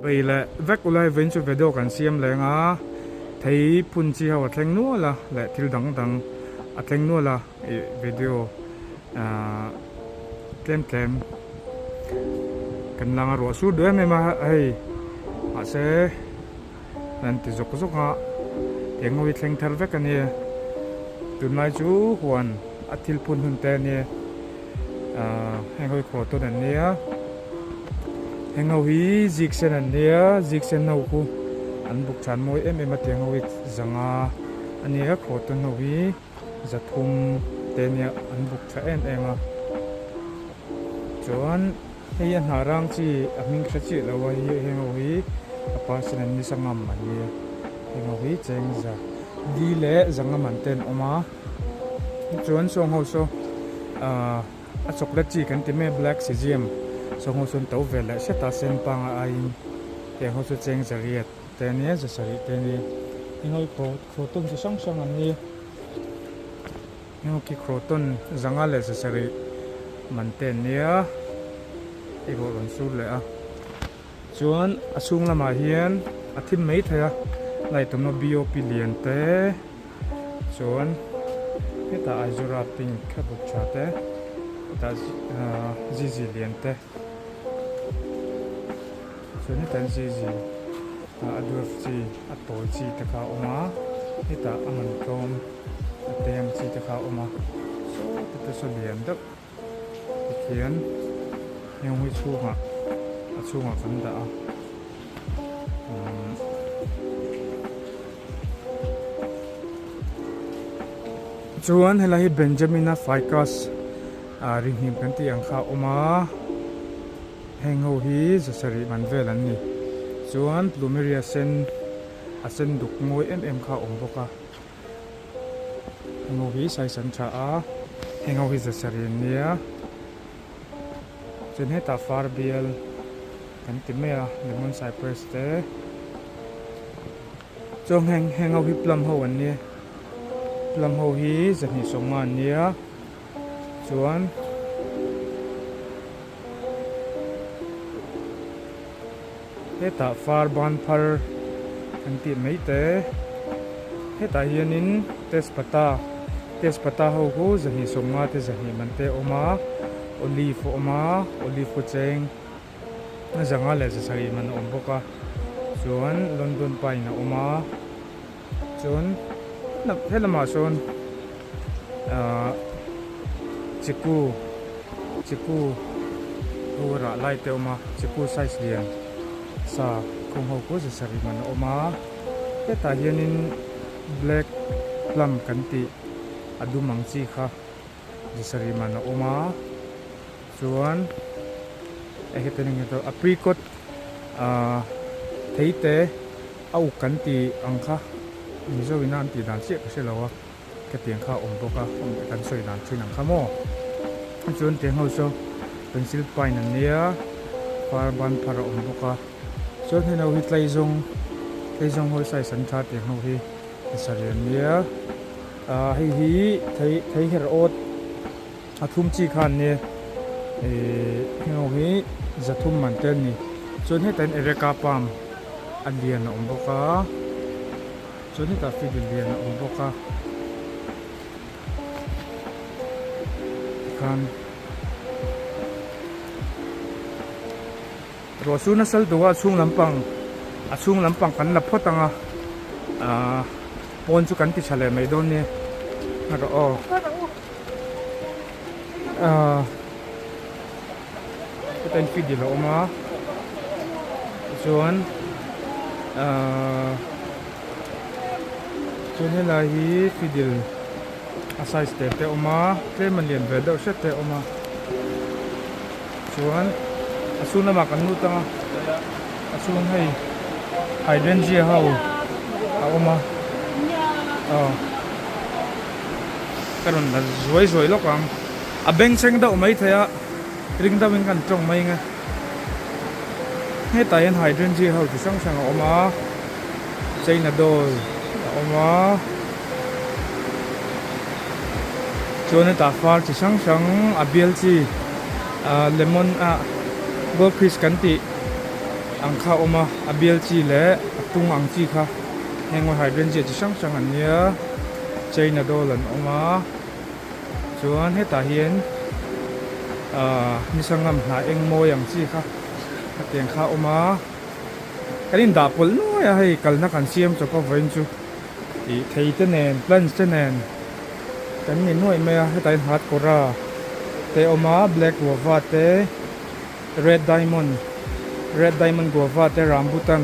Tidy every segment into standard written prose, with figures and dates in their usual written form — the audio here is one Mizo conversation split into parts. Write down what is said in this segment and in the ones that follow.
Vei leh vek ulai vawiin chu video kan siam leng a, thei phun chi ho a thleng nual a leh thil dang dang a thleng nual a ih video ahh tlem tlem kan lang a ruah sur duh em em a hei mahse an ti zawk zawk a eng ho hi thleng thar vek a nia tunlai chu huan a thil phun hun te a nia ahh heng ho hi khaw tawn an nia heng ho hi zik sen an nia zik sen ho khu an buk than mawi em em a tiang ho hi zanga a nia khaw tawn ho hi zathum te a nia an buk tha em em a chuan hei a hnah rang chi a hming hre chiah lo a hei heng ho hi a parcel an ni sangam an nia heng ho hi cheng za li leh zangam an te an awm a chuan sawng ho saw ahh a chocolate chi kan ti mai a black sizium sawng ho sawn to ve leh hret a sen panga aiin heng ho chu cheng zariat te a nia zasarih te a nia heng ho hi croton chi hrang hrang an nia. Heng khi croton zanga leh zasarih man te an nia hei pawh rawn sur leh a chuan a chhung lamah hian a thim mai thei a light awmna bop lian te chuan hetah aizura pink a buk tha te hetah ahh zizi lian te chuan hetah hian zizi a dwarf chi a tawi chi te kha a awm a hetah a man tlawm. A te ang chi te kha a awm a saw te te saw lian deuh tikhian heng hi chhungah a chhungah kan dah a umm chuan helai hi Benjamina ficus ah ringhim kan tih ang kha a awm a heng ho hi zasarih man vel an ni chuan plumeria sen a sen duk mawi em em kha a awm bawk a. Heng ho hi size an tha a heng ho hi zasarih an nia chuan hetah far bial kan ti mai a lemon cypress te chuan heng heng ho hi plum ho an nia plum ho hi zahnih sawmnga an nia chuan. Hetah far ban phar an tih mai te hetah hianin tezpata tezpata ho khu zahnih sawmnga te zahnih man te a awm a olive a awm a olive khu cheng a zanga leh zasarih man a awm bawk a chuan london pine a awm a chuan helamah sawn ahh chiku chiku ho rah lai te a awm a chiku size lian sa khawng ho pawh zasarih man a awm a hetah hianin black plum kan tih a dum ang chi kha zasarih man a awm a chuan heta eng nge apricot ahh thei te. A uk kan tih ang kha Mizo ina an tih dan chiah ka hre lo a, khatiang kha a awm bawk a, kan sawi dan thin ang kha maw. Chuan tiang ho saw pencil pine an nia, far ban phar a awm bawk a, chuan hei ho hi tlaizawng, tlaizawng ho size an tha tiang ho hi saree an nia, ah hei hi thei thei her awt a thum chi kha an nia, ih heng ho hi zathum man te an ni, chuan hetah hian ereka palm. A lian a awm bawk a chuan hetah field lian a awm bawk a tikhan ruah chu nasa lutuk a a chhung lampang a chhung lampang kan la phawt ang a ahh pawn chu kan ti tha leh mai dawn nia a rawh aw ahh. Heta in field a awm a tichuan ahh chuan helai hi fiddle a size te te a awm a tlem a lian ve deuh hret te a awm a chuan a chhung lamah kan lut ang a a chhung hei hydrangea ho a awm a aw ka rawn la zuai zuai lawk ang. A bengchheng deuh mai thei a, ring deuhin kan tawng mai ang e. Hetah hian hydrangea ho chi hrang hrang a awm a, china doll a awm a, chuan hetah far chi hrang hrang a bial chi ah lemon ah gold fish kan tih. Ang kha a awm a, a bial chi leh a tung ang chi kha heng aw hydrangea chi hrang hrang an nia china doll an awm a chuan hetah hian ahh nisangam hnah eng mawi ang chi kha hetiang kha a awm a kan indah pawlh nuai a hei kalna kan siam chawp a vawiin chu ih thei te nen plants te nen kan ni nuaih mai a hetah hian hatkawra te a awm a black guava te. Red Diamond, Red Diamond Guava te Rambutan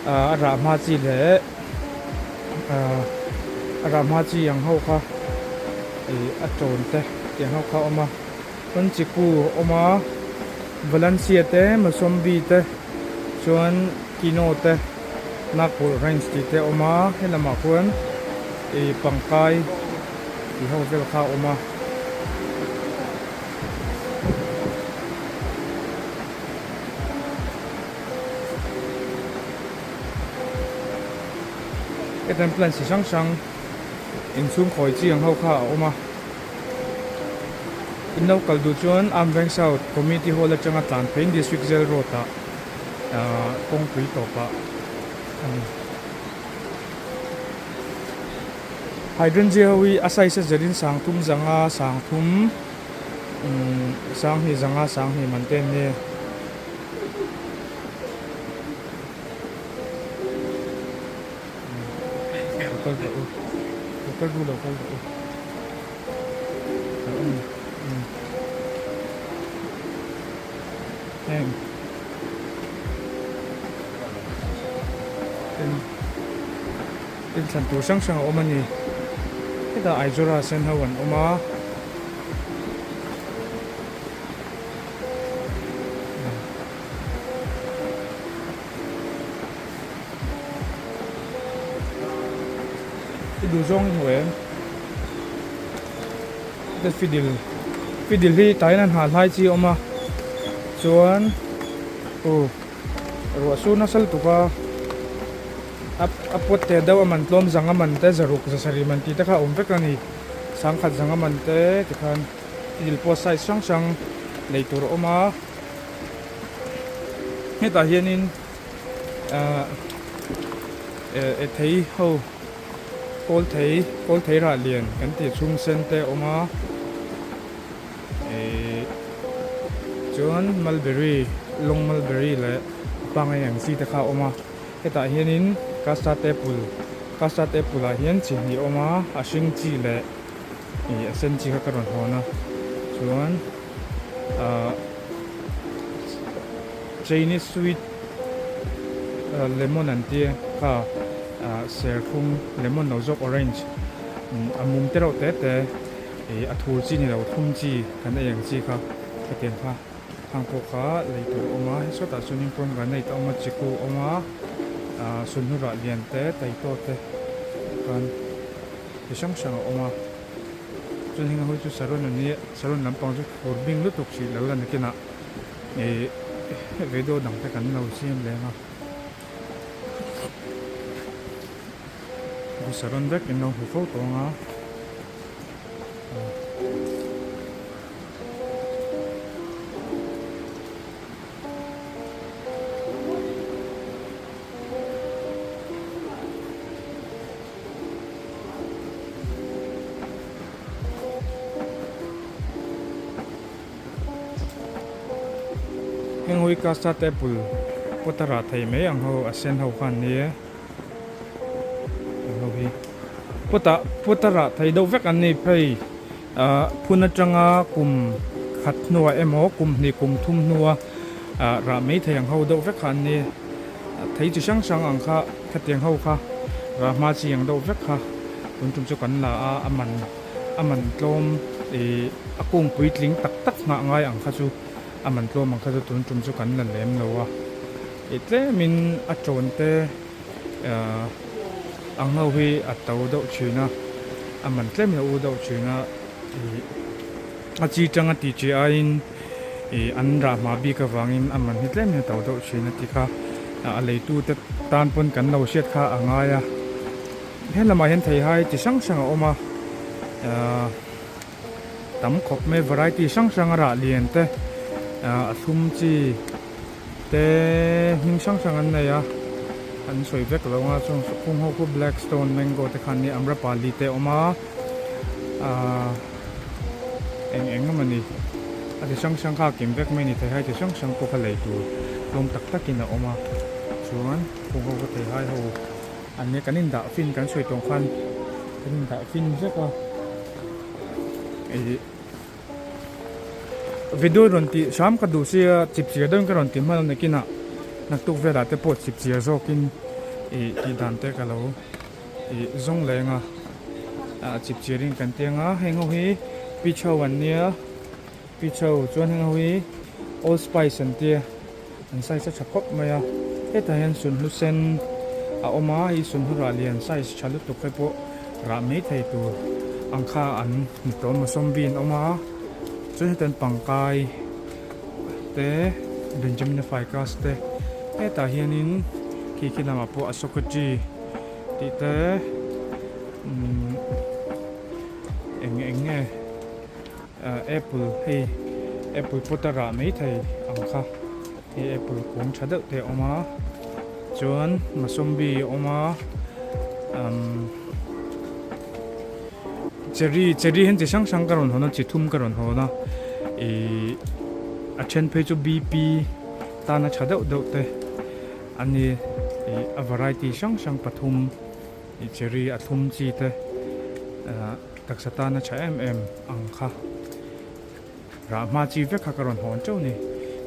a rah hma chi leh a rah hma chi ang ho kha ih a tawn te tiang ho kha a awm a chuan chiku a awm a Valencia te Mosambi te chuan Kino te Nagpur Range tih te a awm a helamah khuan ih pangkai tih ho vel kha a awm a. Hetiang plant chi hrang hrang inchhung khawi chi ang ho kha a awm a in lo kal duh chuan Armed Veng South Community Hall atanga tlan pheiin District Jail Road ah ahh kawngpui tawpah a ni. Hydrangea ho hi a size a zerin sangthum zanga sangthum umm sanghnih zanga sanghnih man te an ni. Lo kal rawh u lo kal ru lo kal rawh u umm heng Inthlan tur hrang hrang a awm a ni. Hetah Aizawra sen ho an awm a. I duh zawng i hmu em? Heta fidil fidil hi tah hian an hah hlai chi a awm a chuan aw ruah sur nasa lutuk a. A pawt teh deuh a man tlawm zang a man te zaruk zasarih man tih te kha a awm vek a ni sangkhat zang a man te tikhan thil pawh size hrang hrang lei tur a awm a hetah hianin ahh eh thei ho kawl thei kawl thei rah lian kan tih chhung sen te a awm a eh chuan mulberry lawng mulberry leh pangai ang chi te kha a awm a. Hetah hianin custard apple custard apple ah hian chi hnih a awm a a hring chi leh ih a sen chi kha ka rawn hawn a chuan ahh chinese sweet lemon an tia kha ah serthlum lemon lo zawk orange a mum te reuh te te ih a thur chi ni lo thlum chi kan ei ang chi kha hetiang kha. Hang pawh kha lei tur a awm a, he sawtah chuanin pomegranate a awm a, chiku a awm a, ah sunhlu rah lian te taitaw te khan chi hrang hrang a awm a, chuan heng ho chu saron a nia saron lampang chu fur bing lutuk hrih lo la nakinah ih video dang te kan lo siam leng a, saron vek in lo hmu fo tawh ang a. Heng ho hi custard apple pawt a rah thei mai ang ho a sen ho kha an ni e. Heng ho hi pawtah pawt a rah thei deuh vek an ni phei ah phun atanga kum khat hnuah emaw kum hnih kum thum hnua ah rah mai thei ang ho deuh vek kha an ni thei chi hrang hrang ang kha khatiang ho kha rah hma chi ang deuh vek kha tun tum chu kan la a a man a man tlawm ih a kung puitling tak tak nghah ngai ang kha chu a man tlawm ang kha chu tun tum chu kan la lem lo a. Ih tlemin a tawn te ahh ang ho hi a to deuh thin a a man tlemin a u deuh thin a ih a chi tanga tih chi aiin ih an rah hma bik avangin a man hi tlemin a to deuh thin a ti kha a leitu te tan pawn kan lo hriat kha a ngai a helamah hian theihai chi hrang hrang a awm a ahh tam khawp mai variety hrang hrang a rah lian te ahh a thlum chi. Te. hming hrang hrang an nei a an sawi vek lo a chuan kung ho khu black stone mango te kha an nia amrapali te a awm a ahh eng eng emaw ni a ti hrang hrang kha a kim vek mai a ni theihai chi hrang hrang pawh kha lei tur tlawm tak tak in a awm a chuan kung ho kha theihai ho an nia kan indah fin kan sawi tawng khan kan indah fin vek a ih. Video rawn tih hram ka duh sia chip chiar deuhin ka rawn ti hman a nakinah naktuk velah te pawh chip chiar zawkin ih tih dan te ka lo ih zawng leng a ah chip chiarin kan ti ang a heng ho hi peach ho an nia peach ho chuan heng ho hi old spice an tia an size a tha khawp mai a hetah hian sunhlu sen a awm a hei sunhlu rah lian size tha lutuk te pawh rah mai thei tur ang kha an ni tawh a mawsawmbi an awm a chuan heta an pangkai te Benjamin ficus te hetah hianin khi khi lamah pawh Ashoka tree tih te umm eng eng nge. Apple hei apple pawt a rah mai thei ang kha hei apple kung tha deuh te a awm a chuan masawmbi a awm a umm cherry cherry hian chi hrang hrang ka rawn hawn a chi thum ka rawn hawn a ihh a then phei chu bp tana tha deuh deuh te a ni ih a variety hrang hrang pathum ih cherry a thlum chi te ahh. Taksa tana tha em em ang kha rah hma chi vek kha ka rawn hawn teuh ni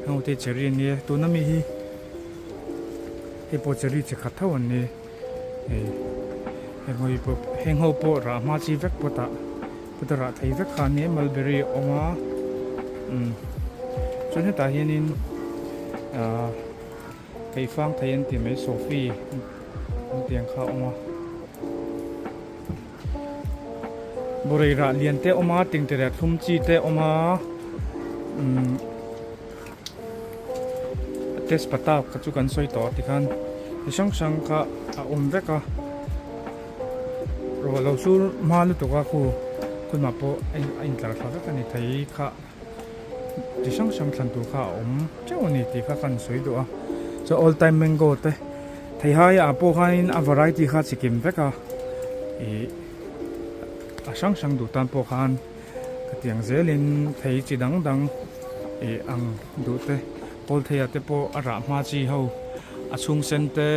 heng te cherry an nia tuna mi hi hei pawh cherry chi khat tho an ni hei heng ho hi pawh heng ho pawh rah hma chi vek pawt ah pawt a rah thei vek kha an nia mulberry a awm a umm chuan hetah hianin ahh keifang thei an ti mai sawfi an tih ang kha a awm a. Bawrei rah lian te a awm a tengtere thlum chi te a awm a umm tezpata kha chu kan sawi tawh a tikhan chi hrang hrang kha a awm vek a ruah lo sur hma lutuk a khu khumah pawh a intlar thla vek a ni thei kha chi hrang hrang thlan tur kha a awm teuh a ni tih kha kan sawi duh a chuan all time mango te. Theihai ah pawh khanin a variety kha chi kim vek a ih a hrang hrang duh tan pawh khan ka tiang zelin thei chi dang dang ih ang duh te kawl thei ah te pawh a rah hma chi ho a chhung sen te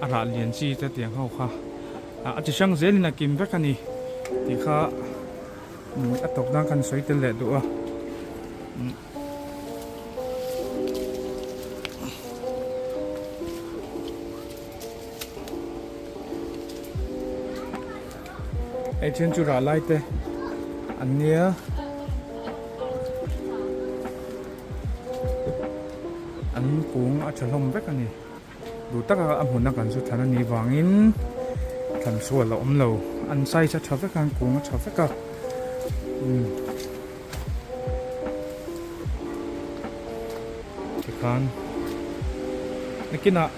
a rah lian chi te tiang ho kha a chi hrang zelin a kim vek a ni tih kha a tawp nan khan sawi tel leh duh a. Hei then chu rah lai te an nia an kung a tha hlawm vek a ni duh taka a hmun a kan chu thlan a nih vangin thlan sual a awm lo an size a tha vek a an kung a tha vek a umm. Tikhan nakinah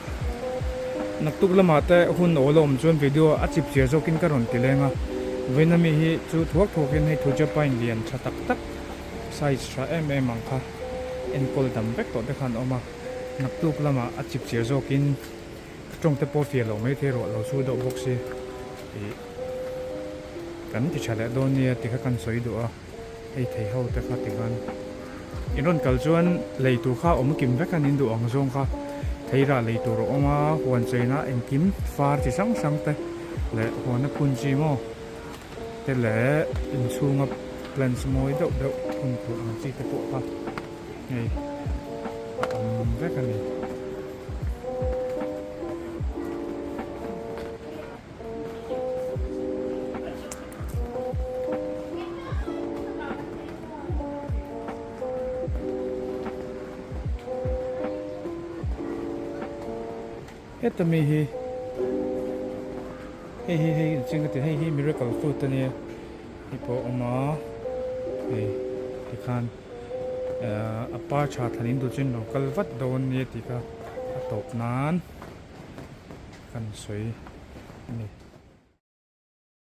naktuk lamah te hun awl a awm chuan video a chip chiah zawkin ka rawn ti leng a vawiin ami hi chu thuak thuakin hei thuja pine lian tha tak tak size tha em em ang kha enkawl dam vek tawh te khan a awm a naktuk lamah a chip chiah zawkin ka tawng te pawh fiah loh maithei ruah lo chu deuh bawk si ih kan ti tha leh dawn nia ti kha kan sawi duh a. Hei thei ho te kha tikhan in rawn kal chuan lei tur kha awm kim vek a nin duh ang zawng kha thei rah lei tur a awm a huan cheina engkim far chi hrang hrang te leh huana phun chi maw te leh inchhunga plants mawi deuh deuh phun tur ang chi te pawh kha hei a awm vek a ni. Heta mi hi hei hi hei chiang ka ti hei hi miracle fruit a nia hei pawh a awm a hei tikhan a par tha thlan in duh chuan lo kal vat dawn nia tih kha a tawp nan kan sawi a ni.